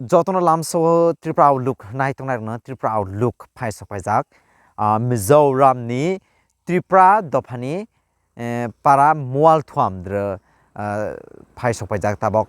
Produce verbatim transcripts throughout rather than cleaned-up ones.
Jotono lamsao Tripura Outlook nai tongnai rokno Tripura Outlook phai sok paijak. Ah, Mizoramni Tripura dophani, eh, para Mualthuam dro, ah, phai sok paijak tabok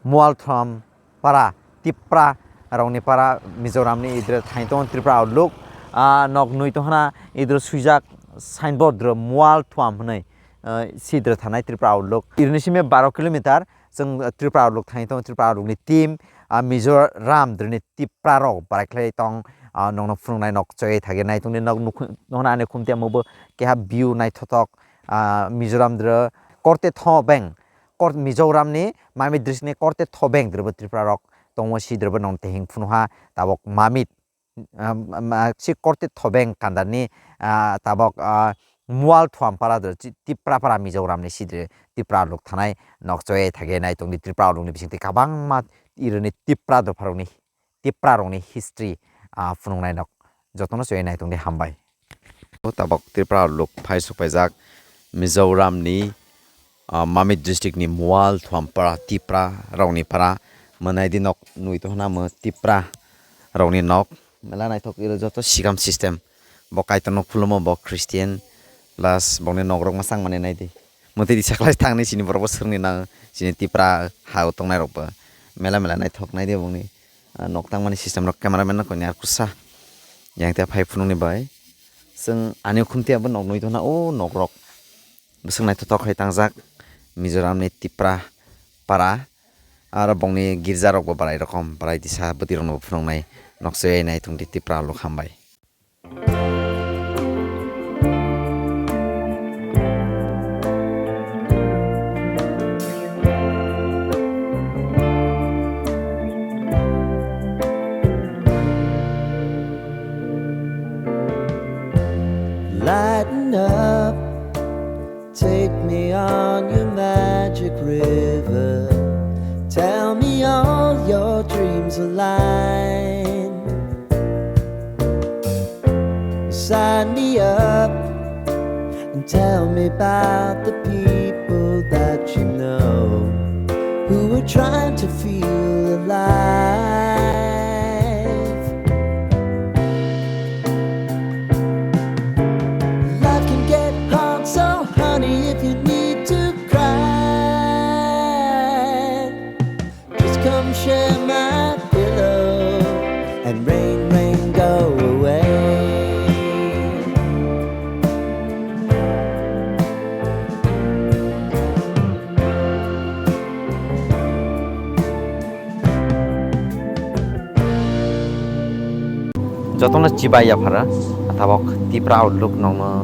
Mualthuam para Tipra rokni para Mizoramni idre thai tongo Tripura Outlook. Ah, nok nui tongkhana idre swijak signboard dro Mualthuam hwnwi, ah, sidre thanai Tripura Outlook. Irni simi baro kilometer. Chwng Tripura Outlook thangwi tongo, Tripura Outlook ni team, ah, Mizoram drini Tipra rok barai khlai tong, ah, nokno phunuknai nok choi thagi nai tongdi nok nukhu-, nohna ani khumti amo bo keha view naithotok, ah, Mizoram dro korte tho beng, kor-, Mizoram ni Mamit district ni korte tho beng dro bo Tripura rok tongo si dro bo nong tehing phunuha tabok Mamit. Am, am, ah, si korte thobeng kandarni, ah, tabok, ah, Mualthuam para dro, chi-, Tipra para Mizoramni sidre Tipra luk thanai nok choi thage nai tongdi Tripura lukni bisingtwi kabangma ironi Tipra dopharokni, Tipra rokni history, ah, phunuknai nok jotono choi nai tongdi hambai. O tabok Tripura luk phai sok paijak Mizoramni ah, Mamit district ni Mualthuam para Tipra rokni para mwnai di nok nui tongna mo Tipra rokni nok mela naithok iro joto sikam system bo kaitor no khulumo bo Christian plus bongni nok rok masang mani nai di motwi di saklai thangni sini borok bo swrwngni nang sini Tipra ha o tongnai rok bo mela mela naithok nai di bongni ah, nok tangmani system rok camera man no koni ar kusa yang te phai phunukni bai chwng ani khumti abo nok nui tongna o nok rok. Bwswk naithothok khai tangjak Mizoramni Tipra para, aro bongni girjarokbo bwrai rokom, bwrai disa bwtwirokno phunuknai nokchoi nai tongdi Tipra luk hambai. Lighten up. Take me on your magic river. Tell me all your dreams align. Sign me up and tell me about the people that you know who are trying to feel alive. Life can get hard, so honey, if you need to cry, just come share my pillow and rain, rain, go away. Jotono chibai yaphara, tabok Tipra Outlook nokno,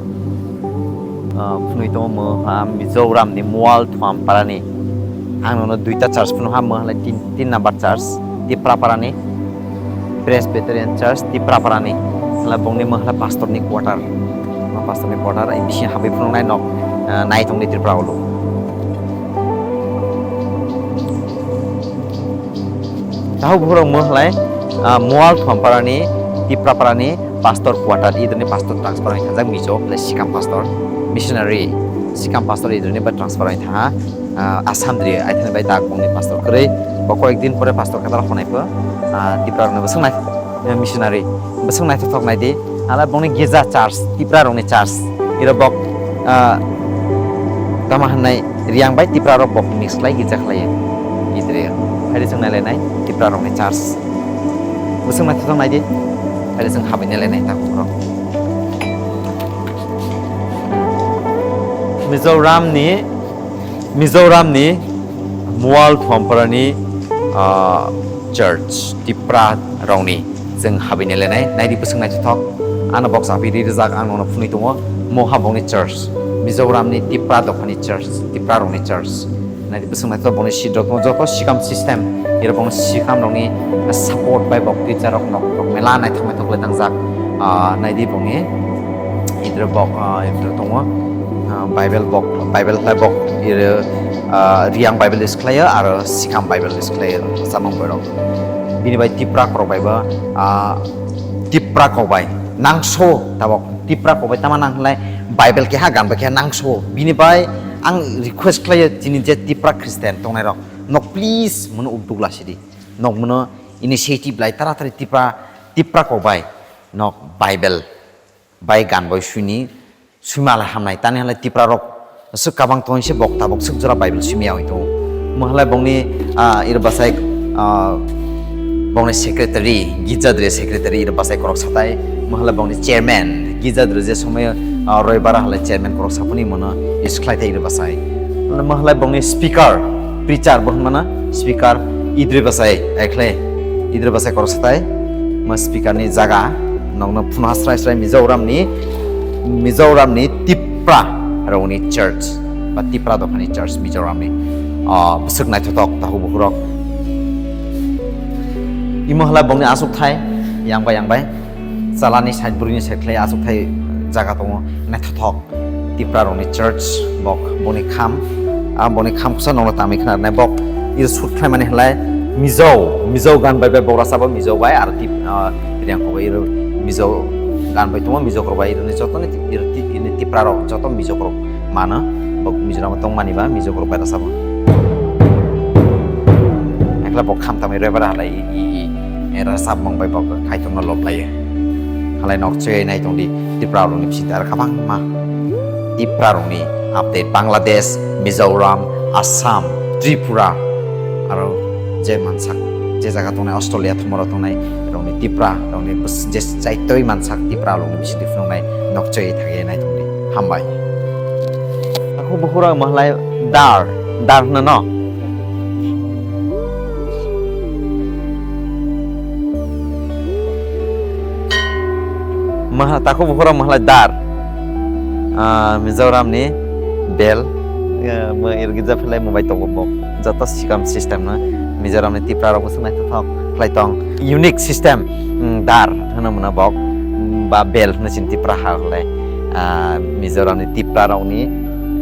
ah, phunui tongo mo, ah, Mizoram ni Mualthuam parani. Ang nono duita church phunu ha mo, hala tin, tin number church, Tipra parani, Presbyterian Church, Tipra parani. Hala bongni mo, hala pastor ni quarter. Ma pastor ni quarter, ai bisi habai phunuknai nok, ah, nai tongni Tripura Outlook. Tahu borok mo halai, ah, Mualthuam parani, Tipra parani pastor quarter, idoni pastor transfer wng thajak Mizo, plus Sikam pastor, missionary, Sikam pastor idoni ba transfer wng thaha, ah, Assam dri, aithani bai dak bongni pastor kwrwi, bo koyek din pore pastor katal honai pho, ah, Tipra rokno bwswk nai, eh, missionary, bwswk naithothok nai di, ala bongni girja church, Tipra rokni church, iro bok, ah, tama hwnai, Riang bai Tipra rok bok mix khlai girja khlai. Idre. Hairi chwng nai lainai Tipra rok ni church. Bwswk nai thotong nai di. Hairi chwng habai nai lainai ta rok. Mizoram ni, Mizoram ni Mualthuam para ni, ah, church Tipra rok ni. Chwng habai nai lainai, nai di bwswk naithothok. Ano box api ri rijak, ang nono phunui tongo. Mo ha bongni church, Mizoram ni Tipra dopha ni church, Tipra rok ni church. Nai di bwswk naithothok bongni seat rok tongo, joto sikam system. Iro bongni sikam rok ni support bai bok teacher rok nok rok mela naithok naithok le tangjak. Ah, nai di bongni idre bok, ah, idre tongo. Ah, Bible bok, Bible khlai bok, ire, ah, Riang Bible is khlai, aro Sikam Bible is khlai, samung borok. Bini bai Tipra korok bai ba, ah, Tipra kok bai nangso tabok, Tipra kok bai tama nang hwnlai Bible keha gan bai keha nangso. Bini bai ang request khlai, chini je Tipra Christian tongnai rok, nok please mono upduk la sidi, nok mono initiative lai taratari Tipra, Tipra kok bai nok Bible bai gan bai suini suima lai hamnai tani halai Tipra rok swk kabang tong se bok tabok swk jora Bible suimi ya oi tongo. Mo halai bongni, ah, iro bwsai, ah, bongni secretary, gijadre secretary iro bwsai korok satai. Mo halai bongni chairman, gijadre je somoyo, ah, roibar halai chairman korok sapuni mono is khlai thai iro bwsai. Mo halai bongni speaker, preacher bo hwnmano speaker idre bwsai, ekhle idre bwsai korok satai. Mo speaker ni jaga nokno phunha srai srai Mizoramni, Mizoramni Tipra rokni church ba Tipra dophani church Mizoramni, ah, bwswk naithothok takhuk bukhurok. Imo halai bongni aswk thai yang bai yang bai. Chalani side bwrwini side khlai aswk thai jaga tongo, naithothok Tipra rokni church bok boni kham, ah, boni kham kusa nokno tangwi khna rwnai bok. Iro shoot khlaimani halai Mizo, Mizo gan bai bai bok rasa bo Mizo bai aro tip, ah, Riang kok bai iro Mizo gan bai tongo, Mizo kok bai ironi joto ni tip, iro tip, ini Tipra rok joto Mizo kok mano, bok Mizoram tongmani ba Mizo kok bai rasa bo. Ekla bok kham tangwi rwi bara halai i, i, i, era sap mong bai bok kaitor no lop lai. Halai nok choi nai tong di Tipra rok ni bising ar kabang ma. Tipra rok ni update Bangladesh, Mizoram, Assam, Tripura, aro je mansak, je jaga tongnai Australia thumoro tongnai rok ni Tipra rok ni bus-, je chaitoi mansak Tipra rok ni bising di phunuk nai nok choi thagi nai tong di. Hambai. Aku bukhura mahalai dar, dar hwna no? Maha-, takhuk bukhurok mahalai dar. Ah, Mizoramni bel. Ya, mo irgija phalai mubai tongo bo. Joto sikam system no. Mizoramni Tipra rok bwswk naithothok khlai tong. Unique system, mm, dar hwno mano bok, mm, ba bel hwno chini Tipra ha hwlai. Ah, Mizoramni Tipra rokni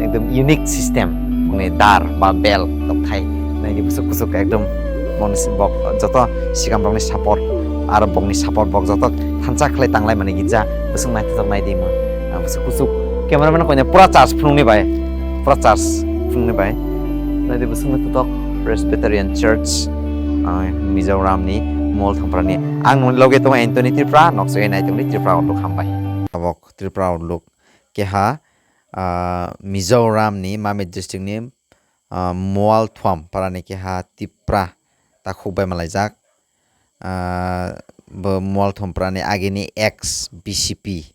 ekdom unique system. Bokni dar ba bel tokthai. Naidi bwswk kuchuk ekdom bokni si-, bok joto sikam rokni support, aro bokni support bok joto thansa khlai tanglai mani gija bwswk naithothok naidi mo. Ah, bwswk kuchuk cameraman koina pura charge phunukni bai, pura charge phunukni bai. Naidi bwswk naithothok Presbyterian Church, ah, Mizoramni Mol Thongprani. Ang noni loge tongo Anthony Tripura, noksa nai tongni Tripura Outlook hambai. Tabok Tripura Outlook keha, ah, Mizoramni Mamit districtni, ah, Mualthwam parani keha Tipra takhuk bai malaijak. Ah, bo Mualthwam parani agini ex B C P,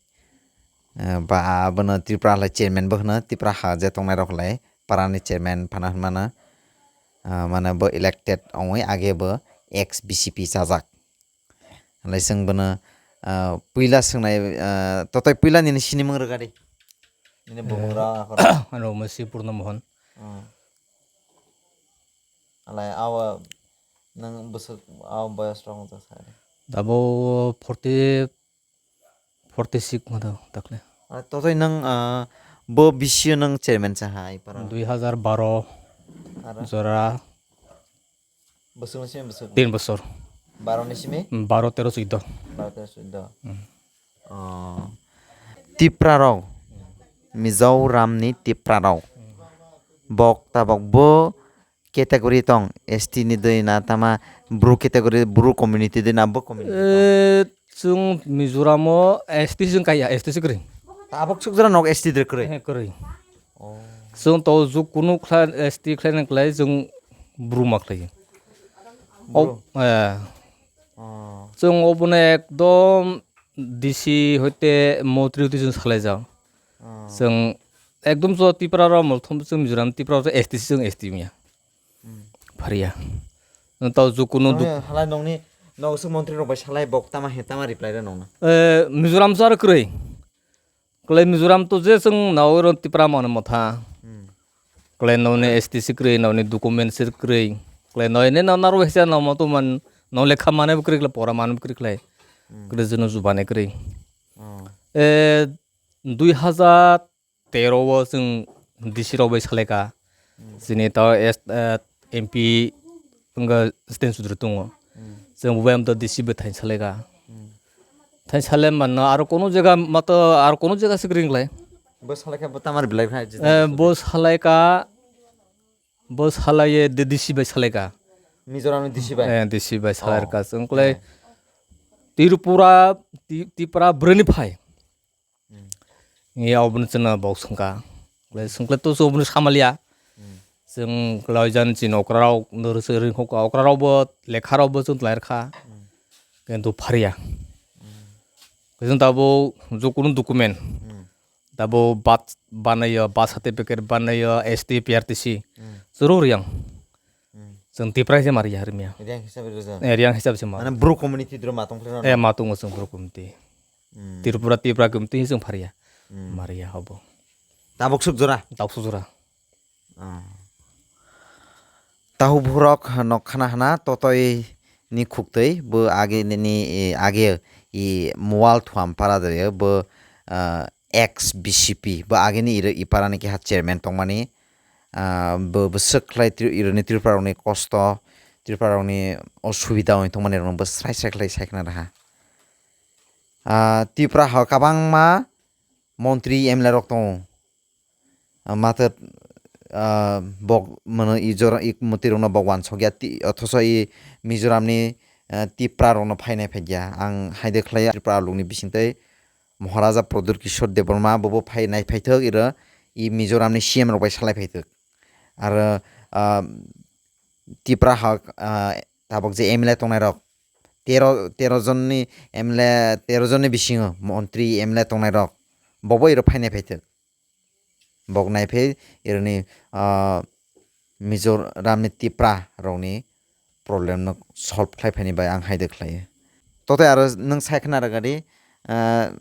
ah, ba abono Tripura halai chairman bo hwno, Tripura ha je tongnai rok halai parani chairman phano hwnmano. Ah, mane bo elected ongwi age bo ex B C P chajak. Halai chwng bono, ah, puila swngnai, ah, totoi puila nini sinimung rwgadi. Nini bumung rok akhoro. Ano mo si Purno Mohan. Hmm. Alai awa nang bwswk awa boyos rok wngkha sai. Dabo forty, forty six ma do takle. Ah, totoi nang, ah, bo bisio nang chairman cha hai para. Dui hazar baro. Ara. Jora. Bwswk ni simi bwswk? Tin bosor. Baro ni simi? Hmm, baro, tero, chuddo. Baro, tero, chuddo. Hmm. Oh. Tipra rok, Mizoram ni Tipra rok. Bok tabok bo category tong, S T ni doi na tama, Bru category, Bru community doi na bo community tong? Eh, chwng Mizoram o S T chwng kaya, S T se kwrwi. Tabok sukjora nok S T de kwrwi? Eh, kwrwi. Oh. Chwng to juk kunu khlai, S T khlai nang khlai chwng Bru ma khlai. Bru? Oh, eh. Oh. Chwng obono ekdom D C hoite montri hoite chwng salai jak. Oh. Chwng ekdom jo Tipra rok mol thum chwng Mizoram Tipra rok S T chwng S T mia. Hmm. Pharia. Nwng tao jukunu duk- Nongni halai nongni nogo se montri rok bai salai bok tama he tama reply rw nongna. Eh, Mizoram sar kwrwi. Kwlai Mizoram to je chwng nao oro Tipra mano motha. Hmm. Kwlai noni S T se kwrwi, noni document se kwrwi. Kwlai noi ne nang naro hesa nang moto man nong lekha mane kwrwi kwlai pora mane kwrwi kwlai. Hmm. Kwrwi jeno jubane kwrwi. Oh. Eh, dui hazar tero o chwng D C rok bai salaikha. Hmm. Chini tao S-, eh, M P wngkha Jiten Chaudhary tongo. Hmm. Chwng bo bai amto D C bai thain salaikha. Hmm. Thain salai manno aro kono jaga mato aro kono jaga se kwrwi wngkhlai. Bo salaikha bo tamar belai kha, Jiten Chaudhary. Eh, bo salaikha, bo salaiye D D C bai salaikha. Mizoram ni D C bai? Eh, D C bai salai rwkha. Chwng kwlai Tripura, Ti-, Tipra bwrwini phai. Hmm. Ni oboni chwngno bok swngkha. Kwlai swngkhlai to chwng oboni samalia. Hmm. Chwng kwlai jan chini okrarok, nurse ringkha, okrarokbo, lekharokbo chwng twlai rwkha. Hmm. Kintu phariya. Hmm. Chwng tabo jukunu document. Hmm. Tabo birth banayo, birth certificate banayo, S T, P R T C. Hmm. Chwng riyang. Hmm. Chwng Tipra se mariya rimya. Riyang hisab rwjak. Eh, riyang hisab se mar. Mane Bru community dro matong khlai. Eh, matungo chwng Bru community. Hmm. Tripura, Tipra community chwng phariya. Hmm. Mariya hobo. Tabuk suk jora? Tabuk suk jora. Ah. Tahu burok nok khana hana totoi ni khuktwi bo age ni, ni, eh, age i Mual Thuam para dere bo, ah, ex B C P bo age ni iro i para ni keha chairman tongmani, ah, bo, bo swk khlai Tri-, iro ni Tripura rok ni kosto, Tripura rok ni osubida wng tongmani rok bo srai srai khlai sai khna raha. Ah, Tripura ha kabangma montri M L A rok tongo. Ah, matwt, ah, bok mano i jora i mwtwi rokno bok wansok ya, ti-, othoso i Mizoram ni, ah, Tipra rokno phainai phai ya. Ang haide khlai ya, Tripura lukni bisingtwi Maharaja Pradyut Kishore Debbarma bobo phainai phaithwk, iro i Mizoram ni C M rok bai salai phaithwk. Aro, ah, Tipra hak, ah, tabok je M L A tongnai rok, tero, tero jonni M L A, tero jonni bisingo montri M L A tongnai rok, bobo iro phainai phaithwk. Bok naiphai ironi, ah, Mizoram ni Tipra rokni problem no solve khlai phaini bai ang haide khlaiyo. Totoi aro nwng sai khna rwgadi, ah,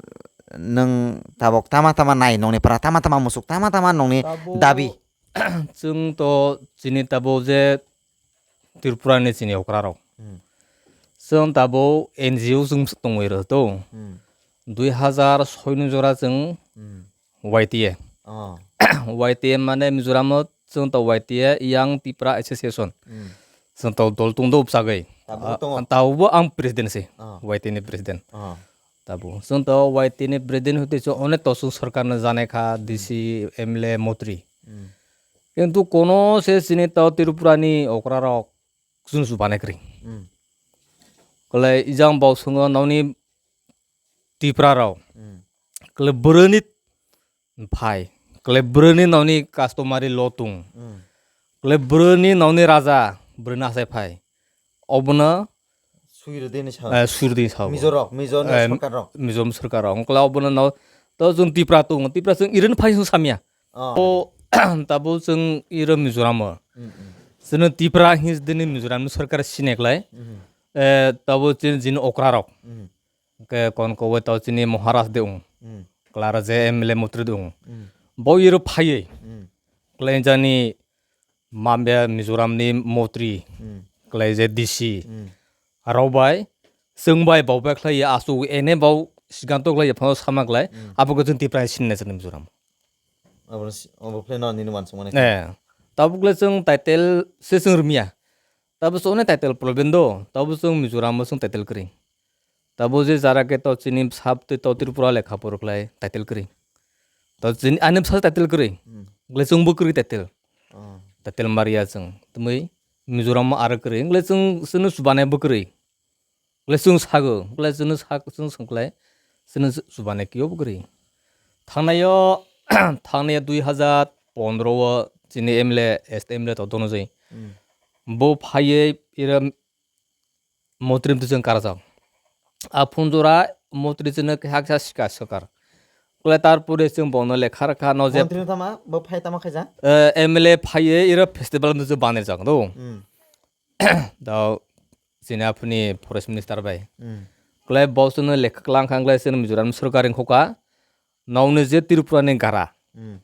nwng tabok tama tama nai nongni para, tama tama musuk, tama tama nongni Tabuk dabi. Chwng to chini tabuk je Tripura ni chini okra rok. Hmm. Chwng tabuk N G O chwng tongwi rw to. Hmm. Dui hazar soi ni jora chwng Hmm. Y T A. Oh. Y T A mane Mizoram o chwng to Y T A, Young Tipra Association. Hmm. Chwng to dol tong do bwsagwi. Tabuk tongo? Ah, tabukbo ang president se. Oh. Y T A ni president. Oh. Tabuk. Chwng to Y T ni president hwtwi se onek to chwng sorkar no janai kha, D C, M L A, motri. Hmm. Kintu kono se chini to Tripura ni okra rok chwng su banai kwrwi. Hmm. Kwlai ijang bau swngo noni Tripura rok. Hmm. Kwlai bwrwni phai. Kwlai bwrwni noni customary law tung. Hmm. Kwlai bwrwni noni raja, bwrwni asai phai. Obono Sui rwdi hinwi sao. Eh, sui rwdi sao. Mizo rok, Mizo ni Eh, sorkar rok. Mizoram sorkar rok. Wngkla obono no, to chwng Tipra tongo. Tipra chwng iron phai chwng samya. Oh. O, tabuk chwng iro Mizoram o. Mm, mm. Chwngno Tipra hinwi dini Mizoram ni sorkar sineklai. Mm. Eh, tabuk chwng jini okra rok. Mm. Ke kon kowe tabuk chini Maharaj de ung. Mm. Klara je M L A motri de ung. Mm. Bo iro phaiwi. Mm. Klai jani Mambe Mizoram ni motri, Hmm. Klai je D C. Hmm. Arok bai, chwng bai bau bai khlai ya, aswk ene bau siganto khlai ya, phano sama khlai, Hmm. Abo khe chwng Tipra sinina chwng Mizoram. Abo si-, abo khlai no nini wansuk mani. Eh, tabuk le chwng title se chwng rwmya. Tabuk chwng ne title problem do, tabuk chwng Mizoram o chwng title kwrwi. Tabuk je jara khe to chini bwsa twi to Tripura lekha poro khlai title kwrwi. To chini ani bwsa title kwrwi. Hmm. Glai chwng bo kwrwi title. Oh. Title mariya chwng. Tmwi Mizoram aro kwrwi. Glai chwng chwngno chubanai bo kwrwi. Glai chwng sago. Glai chwngno sak chwng swngklai. Chwngno chubanai kiyo bo kwrwi. Thangnaio, thangnaio dui hazar pondro o chini M L A, S T M L A to dono jai. Hmm. Bo phaiye ira Motri mtwi chwng karjak. A phunjora motri chwngno haksa sika swkar. Kle tarpore chwng bono lekha rwkha no je Montri tama, bo phai tama khaijak? Eh, M L A phaiye iro festival mtwi chwng banirjak do. Hmm. Da chini aphuni forest minister bai. Hmm. Kle bo chwngno lekha klang khang kle chwng Mizoram sorkar wngkha. Nokni je Tripura ni gara. Hmm.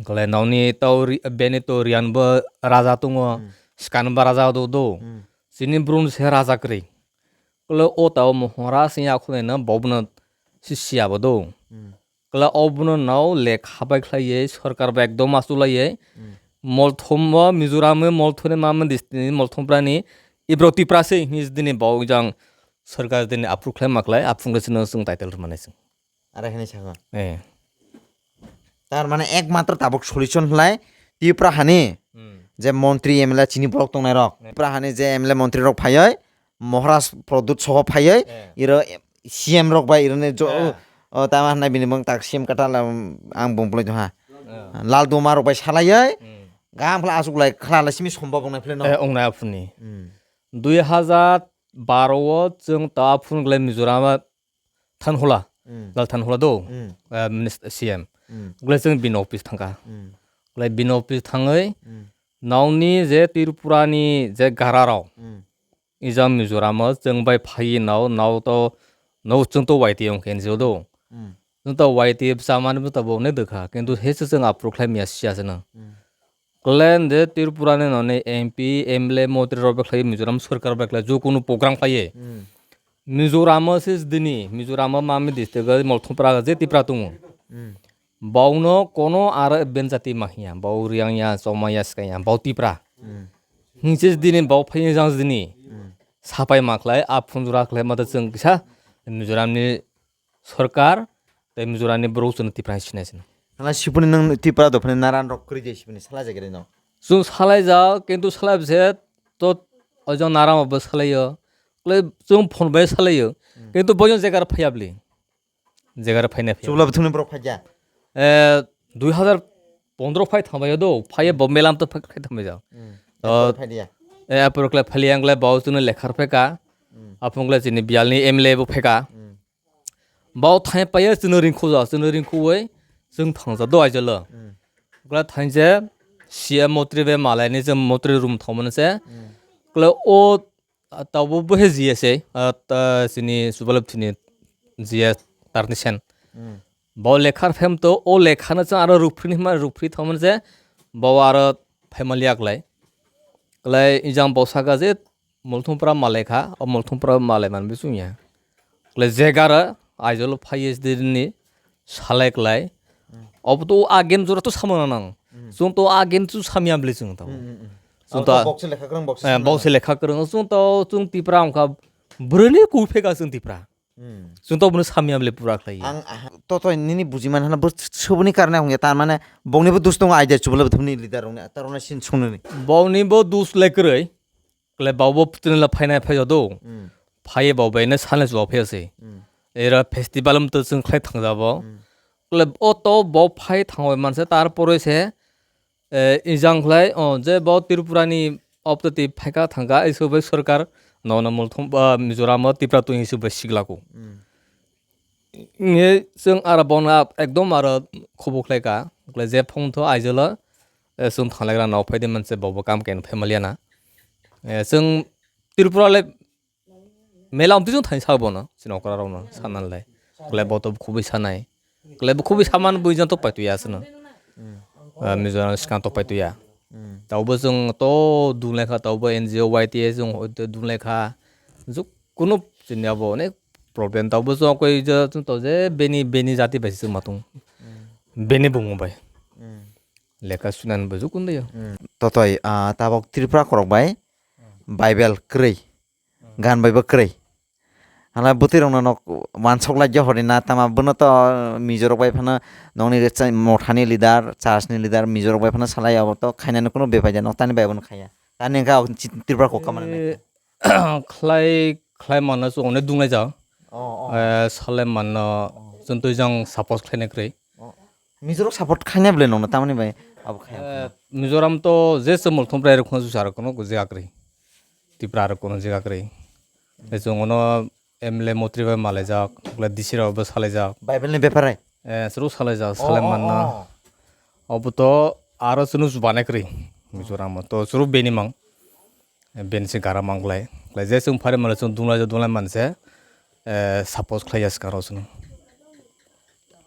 Kole nokni to ri-, beni to riyan bo raja tongo, Hmm. Skan bo raja do do. Hmm. Chini brum se raja kwrwi. Kole o tao mohora sing ya khune no bobono si siya bo do. Hmm. Kole obono no lekha bai khlai ye sorkar bai ekdom asu lai ye. Hmm. Molthom bo Mizoram o molthom ni ma district ni molthom prani ibro Tipra se hinwi dini bo jang sorkar dini approve khlai ma khlai, aphung le sino sung title rwmani sung. Are hwnwi sakha. Eh. Tar mane ekmatro tabuk solution khlai Tipra hani. Hmm. je montri M L A chini borok tongnai rok, Tripura hani je M L A montri rok phaioi, Maharaj Pradyut soho phaioi, iro C M rok bai ironi jo-, o, tama hwnai bini bwng tak C M kwtal, um, ang bung bolai tongha. Lal Duma rok bai salaioi, gam khala asuk lai khala lai simi sombab wngnai philai no. Eh, wngnai aphuni. Hmm. Dui hazar baro o chwng ta phun glai Mizoram a Thanhula, Hmm. Lal Thanhula do, Hmm. eh, minist-, C M. Hmm. Glai chwng bini office thangkha. Hmm. Glai bini office thangoi, Hmm. Naoni je Tripura ni je gara rok, Hmm. ijang Mizoram o chwng bai phai nao, nao to, nao chwng to Y T A wngkhe N G O do. Hmm. Chwng to Y T A bwsa mani bwsa bo ne dwkha, kintu he se chwng aphuru khlai miya siya se no. Hmm. Klen je Tripura ni noni M P, M L A, montri rok bai khlai Mizoram sorkar bai khlai jukunu program khlaiye. Hmm. Mizoram o se dini, Mizoram o mami district o Molthom Pra je Tipra tongo. Hmm. Bauno kono aro ben jati ma hiya, bau Riang ya, Choma ya, Swkang ya, bau Tipra. Hmm. Hingse dini bau phai jang dini. Hmm. Sapai ma khlai, a phunjura khlai ma da chwng kisa Mizoram ni sorkar tei Mizoram ni borok chwngno Tipra hai sinai sino. Hala sipuni nang Tipra dophani naran rok kwrwi de sipuni salai jagre no. Chwng salai ja, kintu salai bwse to ojo naram bo salai yo. Kle chwng phone bai salai yo. Hmm. Kintu bojon jegar phaya bli. Jegar phaina phaya. Chubla bwthwngni borok phai ja. Eh, dui hazar pondro phai thangbai do, phai bo melam to phai thangbai ja. Hmm. To phai dia. Eh, apor kle phali ang le bo chwngno lekhar pheka. Hmm. Apung le chini bial ni M L A bo pheka. Hmm. Bo thai paiya chwngno ringkhu ja, chwngno ringkhu oi chwng thangja do aijalo. Hmm. Kla thainje C M montri be malai ni je montri room thomone se. Hmm. Kla o, ah, tabo bo he G S A, ah, ta chini Subalab chini G S Tarnisen. Hmm. Bo lekhar phem to, o lekha no chwng aro rukphri ni hima rukphri thomone se. Bo aro phaimali aklai. Klai ijang bo saka je Molthom Pra malai kha, o Molthom Pra malai man bising ya. Kle jegara aijolo phai S D ni salai klai. Hmm. Obo to agen jora to samana nang. Hmm. Chwng to agen chu samya bli chwng to. Hmm, hmm, hmm. Chwng to box lekha kwrwng, box eh, samana box nang. Lekha kwrwng. Chwng to chwng Tipra wngkha bwrwini kupheka chwng Tipra. Hmm. Chwng to bono samya bli pura khlai. Ang aha, to to nini bujiman hana bo soboni karne hongya tar mane bongni bo dus tongo idea chubole bo thumni leader rokni tar rokni sin sungnani. Bongni bo dus le kwrwi. Kle bau bo putuni la phainai phai jado. Hmm. Phai bau bai ne sale jua phai se. Hmm. Era festival um to chwng khlai thang jabo. Hmm. Kle o to bo phai thang bai manse tar pore se, eh, ijang khlai, o je bo Tripura ni optati phaika thangka isu bai sorkar nono Molthom, ah, Mizoram o Tipra twi isu bai siglako. Hmm. Nge chwng aro bono ekdom aro khobok khlai ka, kle je phone tho aijolo, eh, chwng thanglagra no phai de manse bo bo kam ken family na. Eh, chwng Tripura le mela umtwi chwng thani sabo no, chini okra rok no sana le. Kle bo to khubui sanai. Kle bo khubui saman bui jang to pai tuya asno. Hmm. Ah, Mizoram skang to pai tuya. Hmm. Taubo chwng to dun lekha, taubo N G O Y T A chwng hoi to dun lekha. Juk kuno chini abo onek problem. Taubo chwng koi je chwng to je beni, beni jati bai se chwng matung. Hmm. Beni bumung bai. Hmm. Lekha sunan bo juk kunde yo. Hmm. Totoi, ah, tabok Tripura korok bai Bible kwrwi. Gan bai bo kwrwi. Hala bwtwi rokno nok wansok lai je hori na tama bono to Mizo rok bai phano nokni cha-, mothani leader, church ni leader Mizo rok bai phano salai abo to khainani kuno bepaiya nok tani bai bono khaiya. Tani wngkha o chi-, Tripura kok kamani nai. Eh, khlai, khlai manna chwng onek dunglai ja. Oh, oh. Eh, salai manna chwng twi jang support khlaina kwrwi. Oh. Mizo rok support khaina bwle nokno tamani bai abo khaiya. Eh, Mizoram to je se Molthom Prai rok khno jusa rok kono jaga kwrwi. Tipra rok kono jaga kwrwi. Tei chwng ono M L A montri bai malaijak, bwle D C rok bo salaijak. Bible ni bepar hai? Eh, chwrwk salaijak, oh, salai oh, manna. Oh. Obo to aro chwng chubanai kwrwi Mizoram o. To chwrwk beni mang. Eh, beni se gara mang glai. Glai je chwng phari male chwng dunglai dunglai manse, eh, support khlaiya swkang rok chwng.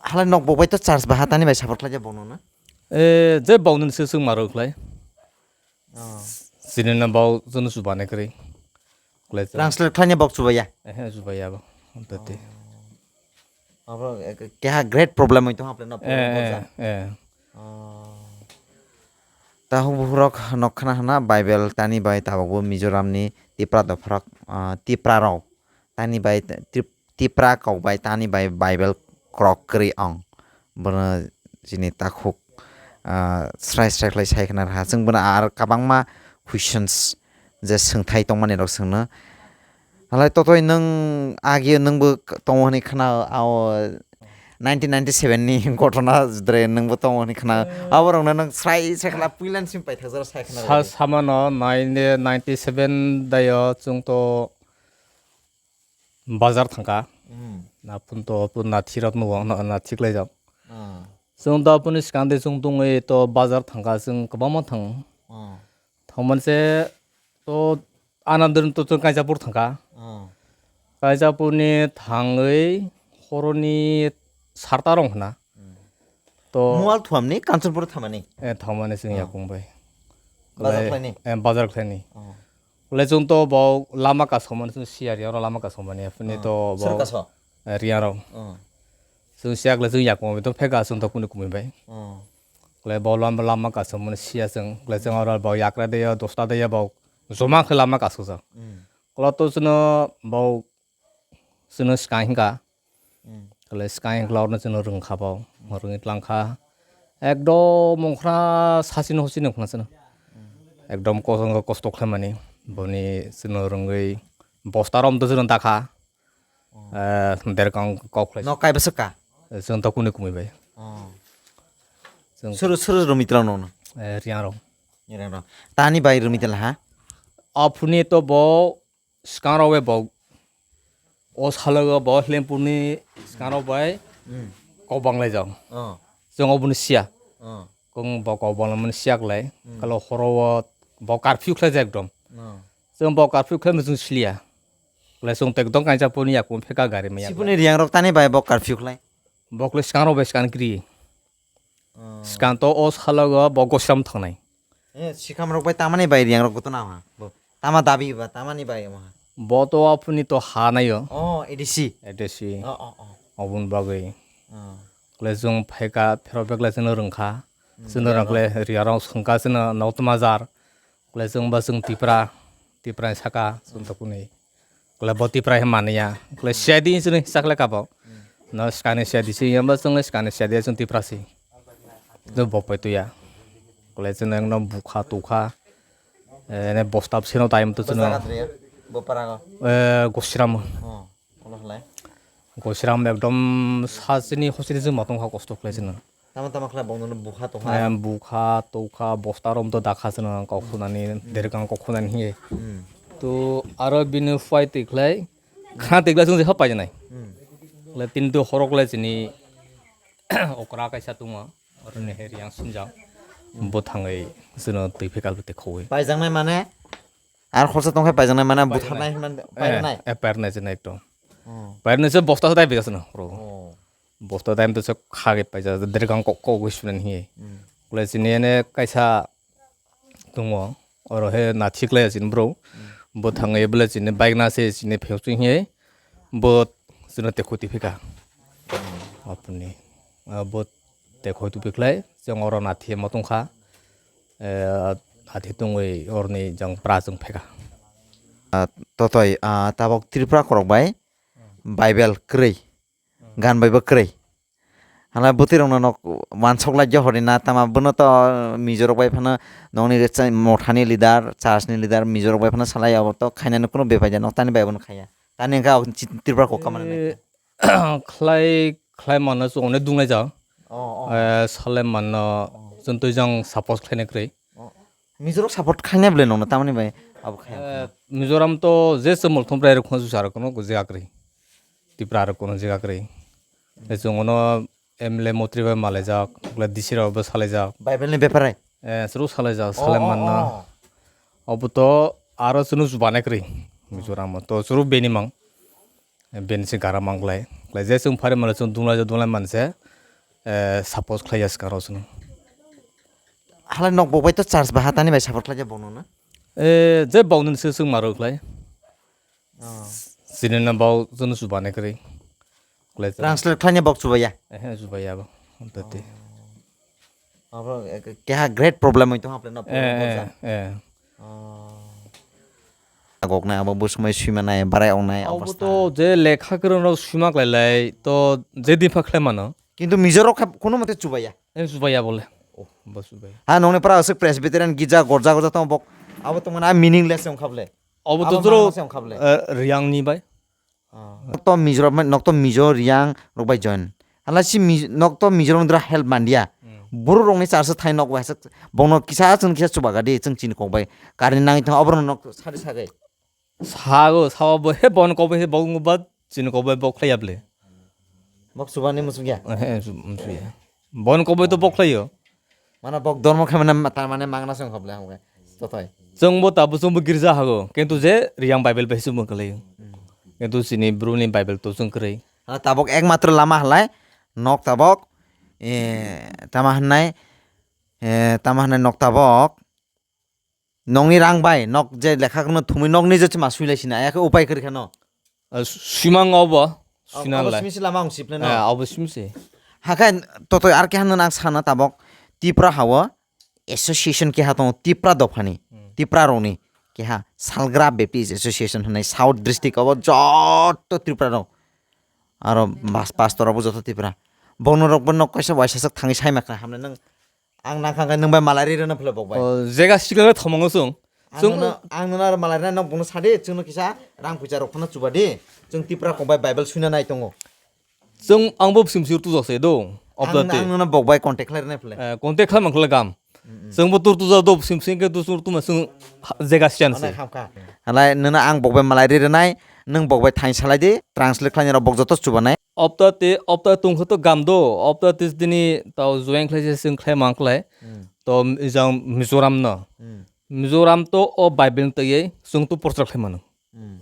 Halai nok bo bai to church baha tani bai support khlaijak bono na? Eh, je bongni se chwng maro khlai. Oh. Sinina bau jono chubane kwrwi. Kwlai chwng. Translate khlaina bok chubaya? Ehe, chubaya bo. Tati. Abo, eh, keha great problem oi tong hapre no, eh, problem eh, eh. Oh. Tahuk buhurok nok khna hana Bible tani bai tabok bo Mizoram ni Tipra dopharok, ah, Tipra rok tani bai Trip-, Tipra kok bai tani bai Bible krok kwrwi ong. Bono chini takhuk ah, srai srai khlai sai khna rwha. Chwng bono ar kwbangma questions je swngthai tongmani rok swngno. Halai totoi nwng agi nwngbo k-, tongo hwnwi khna o nineteen ninety-seven ni ghotona dre nwngbo tongo hwnwi khna. Eh. Aborokno nwng srai srai khna puilan sim paithakjak sai khna Sa-, rwdi. Samano nine-, ninety-seven dayo chwng to bazar thangkha. Hmm. Na phun to phun na thirok nugo, na, na thik laijak. Ah. Chwng da phun swkang de chwng tongwi to bazar thangkha, chwng kwbangma thang. Ah. Thangmani se to anandrin to chwng Kaisapur thangkha. Ah. Kaisapur ni thangwi horoni sarta rong hwna. Hmm. To Mual thuamni Kanchanpur thamani. Eh, thangmani chwng Ah. yakung bai. Bazar Lai, khlaini? Eh, bazar khlaini. Ah. Kle chwng to bo lama kasomani chwng siya riyang rok lama kasomani, phini Ah, to bo, sir kaso? Eh, riyang rok. Ah. Chwng siya kle chwng yakung bai to pheka chwng to kuni kumi bai. Ah. Kle bo lama, lama kasomani siya chwng, kle chwng oro bo yakra de ya, dosta de ya bo joma khe lama kasojak. Hmm. Kla to chwngno bo chwngno swkang hwnkha. Hmm. Kle swkang hwnkhe orno chwngno rwngkha bo, rwngwi tlangkha. Ekdom ongkhorna sachini hosini ongkhorna chwngno. Hmm. Ekdom kos-, kosto khlaimani. Boni chwngno rwngwi bosta romto chwngno dakha. Oh. Eh, derkang kok khlai. No kaiba swkha? Chwng to kuni kumi bai. Oh. Chwng suru, suru rwmi tla nono? Eh, riyang rok. Riyang rok. Tani bai rwmi tla ha? Aphuni to bo swkang rok bai bo, o salo bo Helempur ni swkang rok bai Hmm. kok bang lai jao. Oh. Chwng oboni siya. Oh. Kung bo kok bang lai mani siya klai. Hmm. Kalo horo o bo curfew khlai jak ekdom. Oh. Chwng bo curfew khlai mani chwng siliya. Klai chwng tek dong kaisa puni yakung pheka gari maya. Sipuni riyang rok tani bai bo curfew khlai. Bo klai swkang rok bai swkang kri. Oh. Swkang to o salo go bo gosram thangnai. Eh, sikam rok bai tamani bai riyang rok goto na ha. Bo tama dabi ba tamani bai ma. Bo to aphuni to ha naio. Oh, A D C. A D C. Oh, oh, oh. Obun bagwi. Oh. Kle chwng phaika phero bekle chwngno rwngkha. Hmm, chwngno rwngkha. Riyang rok. Kle riyang rok swngkha chwngno nokto majar. Kle chwng ba chwng Tipra, Tipra ni saka chwng to kuni. Kle bo Tipra he mania. Kle C I D chwngno sakle kabo. Hmm. No skani C I D si yamba chwngno skani C I D chwng Tipra si. Do bo pai tuya. Kle chwngno ekno bukha tukha. Eh, ne bosta sino time to chwngno. Bo jaga tre, bo para go. Eh, Gosiram. Oh, ono khlai. Gosiram ekdom sachini hosini jwng matong kha kosto khlai chwngno. Tama tama khlai bongno bukha tokha. Eh, bukha tokha bosta rom to dakha chwngno kok khunani, hmm, dergang kok khunani hiye. Hmm. To aro bini phai twi khlai, khna twi khlai chwng je ha pai janai. Hmm. Khlai tin to horok khlai chini okra kaisa tongo, oroni he riyang sunjak. Hmm. Bo thangwi chwngno twi phekal te khoi. Paijaknai mane? Ar khorsa tongkhe paijaknai mane butharnai hinmani pairwnai? Eh, eh, pairwnai se ekdom. Oh. Pairwnai se bosta dai bigasno, bro. Oh. Bosta dai to se khagwi paijak, dergang kok kok gwi sunan hi. Hmm. Kule chini ene kaisa tongo, oro he nathi khlai chini bro. Hmm. Bo thangwi bole chini bike na se chini phiyok chwng hi. Bo chwngno tekhoti phika. Hmm. Apuni. Ah, bo tekhoti phikhlai, chwng oro nathi ma tongkha. Eh, athe tongwi oroni jang pra chwng pheka. Ah, totoi, ah, tabok Tripura khorok bai Bible kwrwi, gan bai bo kwrwi. Hala bwtwi rokno nok wansok lai johori na tama bono to Mizo rok bai phano nokni mothani leader, church ni leader Mizo rok bai phano salai abo to khainani kuno bepaiya nok tani bai bono khaiya. Tani wngkha Tripura kok kamani. Eh, khlai, khlai mano chwng onek dunglai jak. Oh, oh. Eh, salai mano chwng twi jang support khlaina kwrwi. Oh. Mizo rok support khaina bwle nongno tamani bai abo khai. Eh, Mizoram to je se multhum rai rok khon su sar kono je akri. Tipra rok kono je akri. Te chwng ono M L A motri bai malai jak, bwle D C rok bo salai jak. Bible ni bepar hai? Eh, suru salai jak, oh, salai oh, manna. Oh. Obo to aro chwng su banai kwrwi Mizoram to suru beni mang. Bini se gara mang klai. Klai je chwng phari mano chwng dunglai je dunglai manse, eh, support khlai ya swkang rok chwng. Halai nok bo bai to church ba hatani bai support khlai je bono na? Eh, je bau nini se chwng maro klai. Oh. Chini na bau chwng su bane kwrwi. Klai chwng. Translate khlai ne bok chuba ya? Eh, chuba ya bo. Tati. Oh. Abo, eh, keha great problem oi tong haple no, eh, problem eh, eh. Oh. Agok nai abo bo somoi sui manai, barai ong nai. Abo obostha. To je lekha kwrwng rok sui ma klai lai, to je din pha khlai mano. Kintu Mizo rok kha kono mote chubaya. Eh, chubaya bole. Oh, bosu bai. Ha, nongni pra aswk Presbyterian gija gorja gorja tong bok. Abo tong mana meaningless wng khable. Abo to Abo joro, mangna se wng khable. Eh, Riang ni bai. Ah. Nok to Mizoram, nok to Mizo Riang rok bai join. Hala si Mi-, nok to Mizoram dra help mandia. Hmm. Buru rok ni charsa thai nok bai sa, bono kisa chwng kisa chubaga di chwng chini kok bai. Kari nang thang oborno nok sari sagai. Sago, sao bo he bon kobe he bok ba chini kobe bok khlai able. Bok subani musuk ya? Eh, su-, musu ya. Bon kobe to bok khlaio. Mana bok dormo khe mana ta mane mangna song khoble hamkhe. Tothai. Chwng bo tabo chwng bo girja hago. Kintu je Riang Bible bai chwng bo khlai. Kintu chini bru ni Bible to chwng kwrwi. Ha, tabok ekmatro lama halai nok tabok, eh, tama hwnai, eh, tama hwnai nok tabok. Nokni rang bai nok je lekha kwrwngno thumwi nokni je chwma swilai sina, ayakhe upai kwrwi khano. Ah, swimang obo, Oh, swina obo lai. Simi se lama ang siple no. Ah, obo simi se. Hakai totoi ar khe hano nang sana tabok Tipra hao association keha tongo Tipra dophani, Hmm. Tipra rokni keha Salgra Baptist Association hwnwi South District obo jotto Tripura rok. Aro bas-, pastor obo jotto Tripura. Bono rok bo nok kaisa waisa sak thangwi sai makha hamle nang Ang nang kha khe nwng bai malai ri rwna phwle bok bai. O, jega sikla thomong sung. Ang Sung- nono, ang nono aro malai rwna nok bono sadi, chwngno kisa rang puisa rok phano chuba di. Chwng Tipra kok bai Bible suina nai tongo. Chwng ang bo sim sir tu jose do. Ang, Opla te. Ang nono bok bai contact khlai rwna phwle. Eh, contact khlai mang khlai gam. Mm, mm. Chwng bo tur tu ja do sim sing ke tu sur tu ma chwng ha-, jega sian Ano se. Ham kha. Halai nono ang bok bai malai ri rwnai, nwng bok bai thain salai di, translate khlai rok bok joto chuba nai. Opta te, opta tungkha to gam do, opta te dini tao join khlai se, sing khlai mang khlai. Hmm. To ijang Mizoram no. Hmm. Mizoram to o Bible tei sung to porchar khlai mano. Hmm.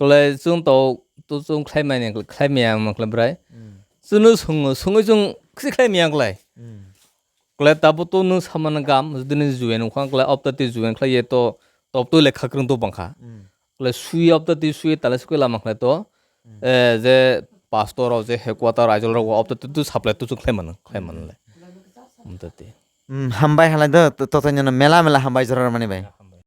Khlai sung to, to sung khlai mani, khlai maya mang khlai brai. Hmm. Sunu sung, sung sung kisi khlai maya khlai. Hmm. Kle tabo to nung samana gam, jodi ni juyen wngkha kle opta twi juyen khlai ye to, top to lekha kwrwng to bangkha. Hmm. Kle sui opta twi sui tala sukui lama khlai to, Hmm. eh, je pastor rok je headquarter ajol rok opta twi to supply to chung khlai mano, khlai mano le. Opta twi. Hmm, hambai halai do, to, to, to, mela, mela hambai jora mani bai.